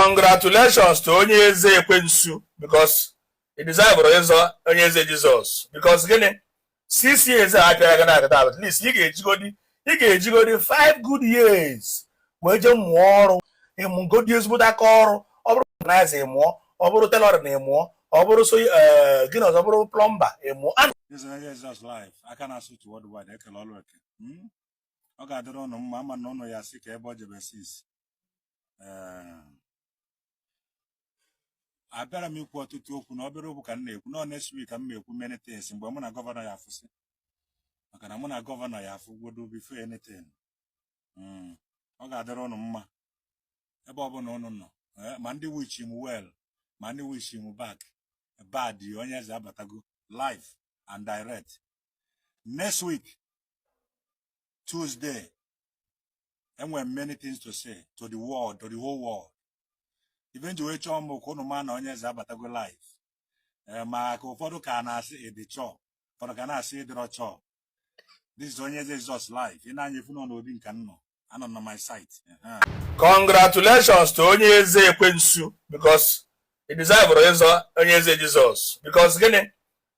Congratulations to onye eze ekwensu, because ị deserve ịzọ onye eze Jizọs. Because gịnị? 6 years a apịara gị na-agata, at least ị ga-ejigodi 5 good years wee jee mụọ ọrụ, ịmụgodi ezigbote aka ọrụ. Ọ bụrụ na ị mụọ, ọ bụrụ tailor na ịmụọ, ọ bụrụ so gịnị ọzọ, ọ bụrụ plumber ịmụọ. This is onye Jizọs live aka na-asụ to worldwide. Ekele ọlụ eke. Ọ ga-adịrị ụnụ mma. Ama na ụnụ ya sị ka ebe ọ jebe sis. Ee, abịara m ikwu ọtụtụ okwu na obere okwu ka m na-ekwu nọ. Next week ka m na-ekwu many things mgbe mụ na governor ya afụsị, maka na mụ na governor ya afụgodo before anything. Ọ ga-adịrị ụnụ mma ebe ọbụla ụnụ nọ. Ma ndị wish m well, ma ndị wish m back bad, onye eze abatago live and direct. Next week Tuesday, enwere m many things to say to the world, to the whole world. Ife nji wee chọọ m ka ụnụ maa na onye eze abatago live. Ee, ma ka ụfọdụ ka na-asị ịdị chọọ, ụfọdụ ka na-asị ịdịrọ chọọ. This is onye eze Jizọs live. Ị na-anya efu nọ n'obi nka m nọ, anọ na my site. Ehe. Congratulations to onye eze ekwensu, because ị deserve ịzọ onye eze Jizọs. Because gịnị?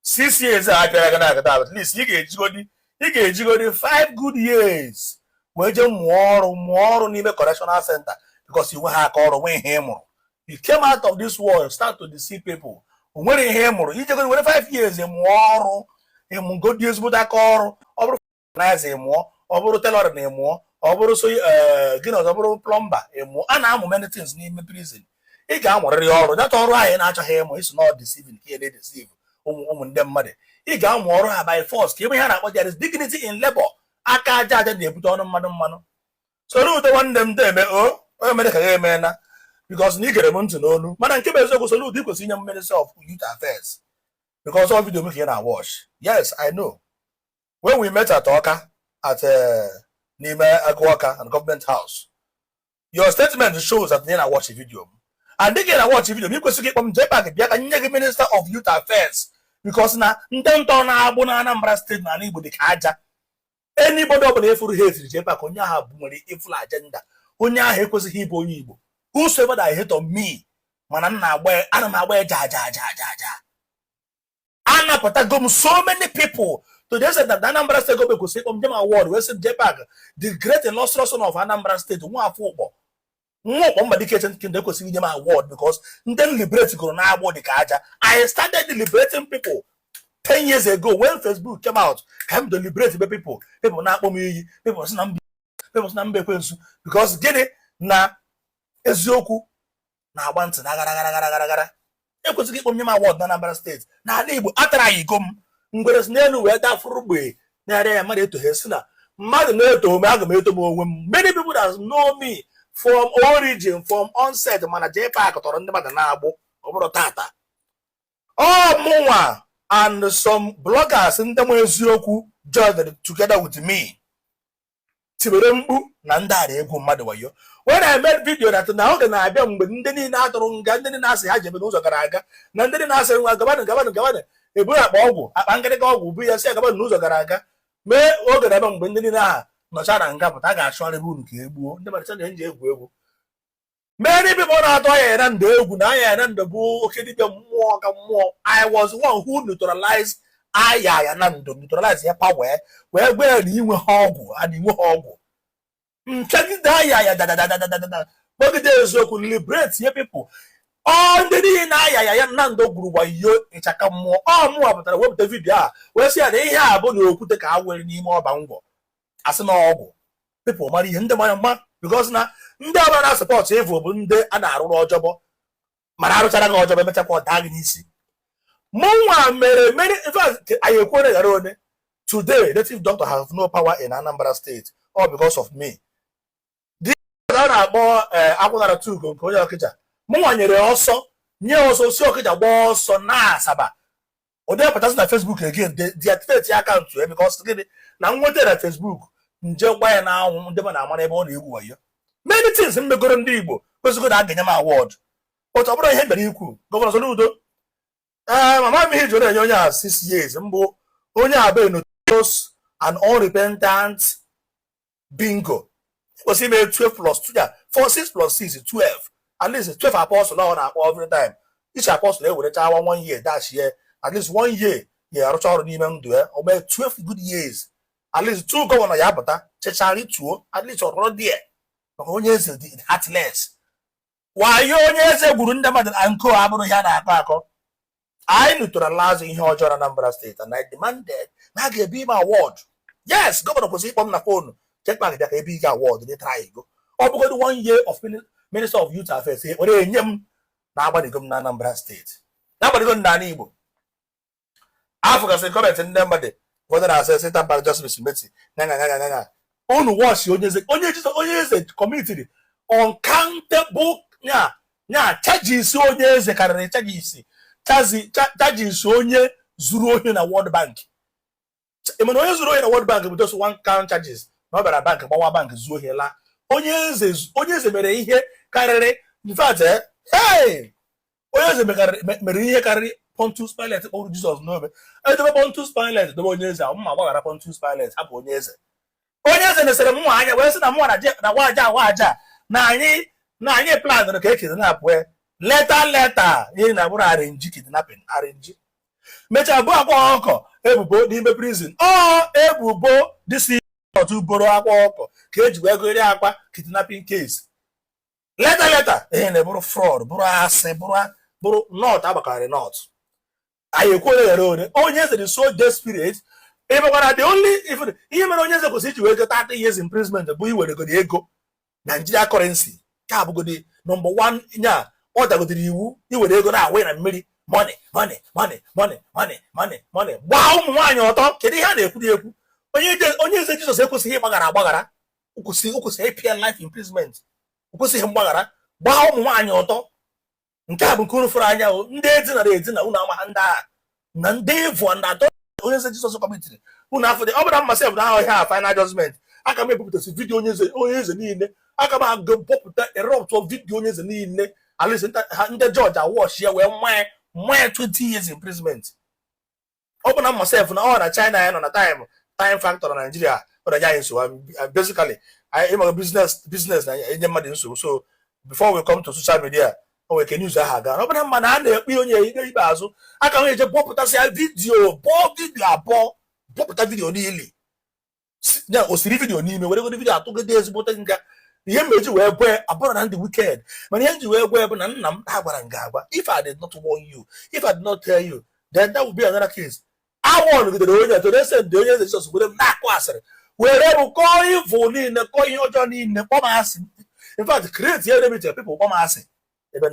6 years a apịara gị na-agata, at least ị ga-ejigodi 5 good years wee jee mụọ ọrụ, mụọ ọrụ n'ime correctional center, because ị nweghị aka ọrụ, nwee ihe ị mụrụ. You came out of this world, start to deceive people. O nwere ihe ị mụrụ. Ijegodi were 5 years mụọ ọrụ, ịmụgodi ezigbote aka ọrụ. Ọ bụrụ na ị mụọ, ọ bụrụ tailor na ịmụọ, ọ bụrụ so gịnị ọzọ, ọ bụrụ plumber ịmụọ. A na-amụ many things n'ime prison. Ị ga-amụrịrị ọrụ. Data ọrụ ahụ ị na-achọghị ịmụ, isi na ọ deceiving ka ị na-edeceive ụmụ ndị mmadụ. Ị ga-amụ ọrụ ha by force, ka ebe ihe a na-akpọ there is dignity in labor. Aka aja aja na-ebute ọnụ mmanụ mmanụ. Soro udo nwanne m deme o onye mere ka ya emeela, because na ị gere m ntị n'olu. Mana nke bụ eziokwu, Soludo, ị kwesịrị inye m Ministry of Youth Affairs, because all video m ka ị na-watch. Yes, I know when we met at Awka, at n'ime Agụ and Government House, your statement shows that ị na-watch video m, and dịka ị na-watch video m, ị kwesịrị ịkpọ m JPAC bịa ka nye gị Minister of Youth Affairs, because na ndị ntọ na-agbụ na Anambra Steeti na ala Igbo dị ka aja. Anybody ọbụla efuru ha etiri JPAC, onye ahụ bụ nwere evil agenda. Onye ahụ ekwesịghị ịbụ onye Igbo. Whosoever that hate on me, mana m na-agba, ana m agba ya ja ja ja ja ja. Anapụtago m so many people to the extent that the Anambra State government kwesịrị ịkpọ m jem award wee sị JPAC, the great illustrious son of Anambra State, nwa afọ ụkpọ, nwa ụkpọ Mbadike Kingdom, ekwesịghị inye m award, because ndị m liberate goro na-agbụ dị ka aja. I started liberating people 10 years ago when Facebook came out. Ka m do liberate be people, people na-akpọ m iyi, people sị na mba, people sị na mba ekwensu, because gịnị? Na eziokwu na-agba ntị na gara gara gara gara gara. Ekwesịghị ịkpọ m nye m award na Anambra Steeti. N'ala Igbo atara ya iko m ngwere si n'elu wee dafuru gbe na-arịa ya. Mmadụ etoghe si na mmadụ na-eto m, aga m eto m onwe m. Many people that know me from origin, from onset, mana JPAC tọrọ ndị mmadụ na-agbụ. Ọ bụrụ tata, ọ mụnwa and some bloggers, ndị m eziokwu joined together with me, tiwere mkpu na ndị ara egwu mmadụ wayo. When I made video that na oge na-abịa mgbe ndị niile atụrụ nga, ndị niile asị ha jebe n'ụzọ gara aga, na ndị niile asị nwa gabanụ gabanụ gabanụ, eburu akpa ọgwụ, akpa nkịrịka ọgwụ bụ ya si agabanụ n'ụzọ gara aga. Mee oge na-abịa mgbe ndị niile aha nọcha na nga pụta, a ga-achụgharịba unu ka e gbuo ndị mmadụ na nji egwu egwu. Many people na-atụ anya ya na ndụ egwu na anya ya na ndụ bụ oke dibịa mmụọ ka mmụọ. I was one who neutralized aya ya na ndụ, neutralize ya power, wee gwa ya na inwe ha ọgwụ and inwe ha ọgwụ nchegide aya ya dadadadadadada kpọgide eziokwu, liberate ye people. Ọ ndị niile na-aya ya ya na ndụ gwuru wayo ịchaka mmụọ. Ọ mụnwa pụtara wepụta video a wee sị ya na ihe a bụ na okwute ka a were n'ime ọba ngwọ asị na ọgwụ. People mara ihe ndị mara mma, because na ndị ọbụla na-asupport evil bụ ndị a na-arụrụ ọjọbọ, mana arụchara gị ọjọbọ, emechakwa ọ daa gị n'isi. Mụnwa mere many. In fact, anyị ekwere ghara one. Today native doctor have no power in Anambra State, all because of me. The a na-akpọ akwụnara tugo nke onye Ọkịja, mụnwa nyere ọsọ, nye ọsọ si Ọkịja gbaa ọsọ na Asaba. Ụdị apụtasị na Facebook again, deactivate account ya, because gịnị? Na nweta na Facebook nje gba ya n'anwụ, ndị mmadụ amara ebe ọ na-egwu wayo. Many things mmegoro ndị Igbo kwesịgo na a ga-enye m award, but ọ bụrụ ihe bịara ikwu. Governor Soludo, ee, mama m, ihe ji na-enye onye a 6 years mbụ, onye a bụ notorious and unrepentant bingo. Kwesịrị ime 12 plus 2 ya 4, 6 plus 6, 12. At least 12 apostle ọ na-akpọ every time, each apostle ewerecha awa one year dash ye, at least one year ya arụcha ọrụ n'ime ndụ ya, o mee 12 good years. At least two governor ya apụta chechara ituo, at least ọrụrụ dị maka onye eze dị heartless. Wayo onye eze gburu ndị mmadụ na nko abụrụ ihe a na-akọ akọ. Anyị neutralize ihe ọjọọ na Anambra State, and I demanded na a ga-ebi m award. Yes, governor kwesịrị ịkpọ m na phone, "Checkmark, bịa ka ebe ị ga award dị try go." Ọ bụgodị one year of Minister of Youth Affairs were enye m na agbanigo m na Anambra State, na-agbanigo m n'ala Igbo. Afụgasịrị comment ndị mmadụ, ụfọdụ na-asị Satan para Justice Meti nya nya nya nya nya. Unu wọchị onye eze, onye Jizọs, onye eze committed uncountable nya nya charges. Onye eze karịrị charges onye zuru ohi na World Bank. Ị mana onye zuru ohi na World Bank bụ just one count charges na ọ bịara bank, gbawa bank, zuo ohi laa. Onye eze mere ihe karịrị, in fact, hey, onye eze mere ihe karịrị Pontius Pilate kpọrọ Jizọs n'obe. Edobe Pontius Pilate, dobe onye eze, mma gbaghara Pontius Pilate, hapụ onye eze. Onye eze nesere mụnwa anya wee sị na mụnwa na waja waja na anyị planụrụ ka e kidnap ya. Later later, ihe na bụrụ arrange kidnapping, arrange mechaa bụ Akwa Ọkọ ebubo n'ime prison. Ọ ebubo dịsi otu boro Akwa Ọkọ ka eji wee goro Akwa kidnapping case. Later later, ihe na-ebụrụ fraud, bụrụ asị, bụrụ not agbakarị not anyị ekwu onye ghere onye. Onye eze dị so desperate. Ịmakwara the only ihe mere onye eze kwesịrị iji wee go 30 years imprisonment bụ iweregodi ego Nigeria currency ka abụgodi number one nya ọ dagodiri iwu iwere ego na-awụ na mmiri. Money, money, money, money, money, money, money, gbaa ụmụ nwaanyị ọtọ. Kedu ihe a na-ekwu ekwu? Onye eze Jizọs ekwesịghị ịgbaghara agbaghara, okwesịghị ịpịa life imprisonment, okwesịghị mgbaghara. Gbaa ụmụ nwaanyị ọtọ, nke a bụ nke unu fụrụ anya o. Ndị edinara edina, unu ama ha, ndị agha na ndị ịvụ na atọ onye eze Jizọs commitiri, unu afọ dị. Ọ bụrụ mmasị bụ na ahụ ihe a final judgment, aka m ebupụtasị video onye eze niile, aka m aga bọpụta erupt video onye eze niile. At least ndị judge awọchi ya wee mmanya 20 years imprisonment. Ọ bụ na mmasị na ọ na China ya nọ na time factor na Nigeria, ọ na-enye anyị nsogbu. Basically, anyị ịmaka business na-enye mmadụ nsogbu. So before we come to social media, o nwere ke news ahụ aga. Ọ bụ na mma na a na-ekpe onye ikpe ikpeazụ, aka m eje bọpụtasị ya video, bọọ video abụọ, bọpụta video niile ya o siri video n'ime were godo video atụgide ezigbote nga. Ihe mmeji wee gwe abụrụ na ndị wicked, mana ihe nji wee gwe bụ na nna m ha gwara nga agwa. If I did not warn you, if I did not tell you, then that would be another case. Awọ nọgidere onye to ese ndị onye eze Jizọs were m na-akụ asịrị, were bụ kọọ evil niile, kọọ ihe ọjọọ niile, kpọọ m asị. In fact, create enemy to people, kpọọ m asị ebe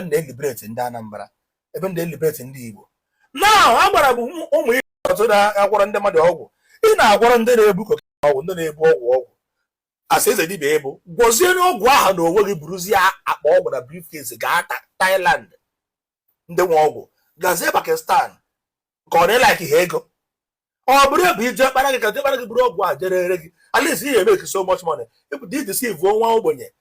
m na-eliberate ndị Anambra, ebe m na-eliberate ndị Igbo. Now, a gwara m ụmụ ihe ọtụ na-agwọrọ ndị mmadụ ọgwụ. Ị na-agwọrọ ndị na-ebu cocaine ọgwụ, ndị na-ebu ọgwụ asị eze dibịa ebu, gwọzie n'ọgwụ ahụ na onwe gị, buruzie akpa ọgwụ na briefcase gaa Thailand, ndị nwe ọgwụ, gazie Pakistan, ka ọ na-elike ha ego. Ọ bụrụ ebe ije kpara gị ka kpara gị buru ọgwụ a jere ere gị, at least ihe make so much money. Ịpụta ideceive nwa ogbenye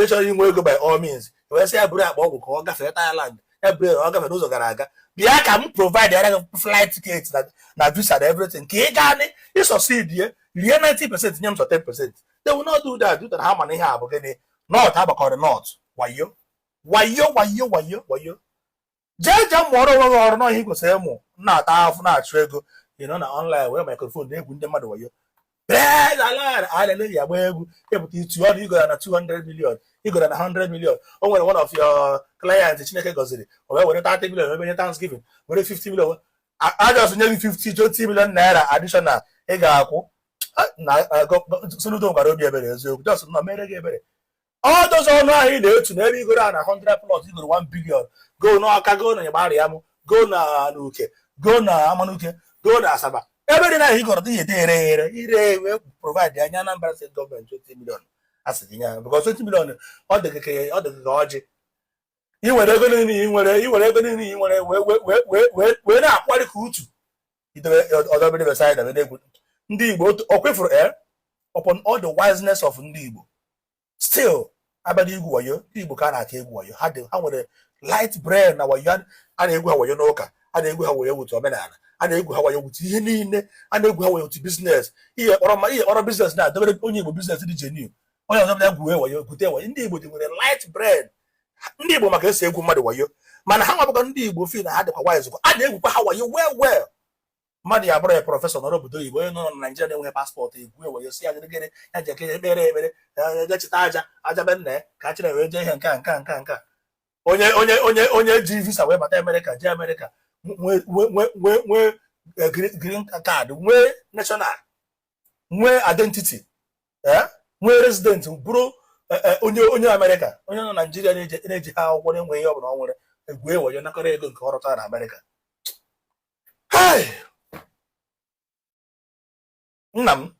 chọrọ inwe ego by all means, wee sị ya buru akpa ọgwụ ka ọ gafee Thailand, ya buru ya ọ gafee n'ụzọ gara aga, bịa ka m provide ya gị flight ticket na visa na everything, ka ị gaa ịsucceed ye rie 90%, nye m sọ 10%. They will not do that due to na ha ma na ihe a bụ gịnị? Not agbakọrọ, not wayo, wayo, wayo, wayo, wayo. Jee jee mụọrọ onwe gị ọrụ n'ọhịa ị kwesịrị ịmụ, na-ata afụ, na-achụ ego. Ị nọ na online were microphone na-egwu ndị mmadụ wayo. Praise the Lord, hallelujah, gba egwu, ịpụta itu ọnụ igoro na 200 million, igoro na 100 million. O nwere one of your clients Chineke gọziri, o wee were 30 million wee nye thanksgiving, were 50 million ajọs nye gị 50 20 million naira additional ị ga-akwụ na Soludo gwara obi ebere. Eziokwu, just nọ mere gị ebere. Ọ dozi ọnụ ahụ ị na-etu n'ebe igoro a na 100 plus, igoro 1 billion, go n'Ọka, go na Ịgbarịam, go na n'Uke, go na Amanuke, go na Asaba, ebe dị na igoro dị ede ere ere ire wee provide anya Anambra State gọọmenti 20 million a sị gị nye, because 20 million ọ dị ka ọjị. Ị nwere ego niile ị nwere, ị nwere ego niile ị nwere wee na-akwari ka utu idebe ọdọbere beside ebe na-egwu ndị Igbo o kwefuru. Upon all the wiseness of ndị Igbo, still abịa igwu wayo, ndị Igbo ka a na-aka egwu wayo. Ha dị, ha nwere light brain na wayo. A na-egwu ha wayo n'ụka, a na-egwu ha wayo wutu omenala, a na-egwu ha wayo wutu ihe niile, a na-egwu ha wayo wutu business. Ihe kpọrọ ma ihe kpọrọ business na-adobere onye Igbo business dị genuine, onye ọzọ bịa gwuwe wayo, gwute wayo. Ndị Igbo dị nwere light brain. Ndị Igbo maka esi egwu mmadụ wayo, mana ha nwabụkwa ndị Igbo fi na ha dịkwa wise, a na-egwukwa ha wayo well well. Mmadụ ya bụrụ ya professor nọrọ obodo oyibo, onye nọ na Naijiria na-enweghị passport egwu wayo, si ya gịnị, ya ji ekele ekpere ekpere, ya cheta aja aja be nna ya ka a chịrị wee jee ihe nke a nke a nke a nke a. Onye ji visa wee bata Amerịka, jee Amerịka, nwee green card, nwee national, nwee identity, nwee resident, bụrụ onye Amerịka. Onye nọ Naijiria na-eji ha akwụkwọ, na-enweghị ihe ọ bụla ọ nwere, egwu ewenye nakọrọ ego nke ọ rụtara na Amerịka. Hey! Nna m,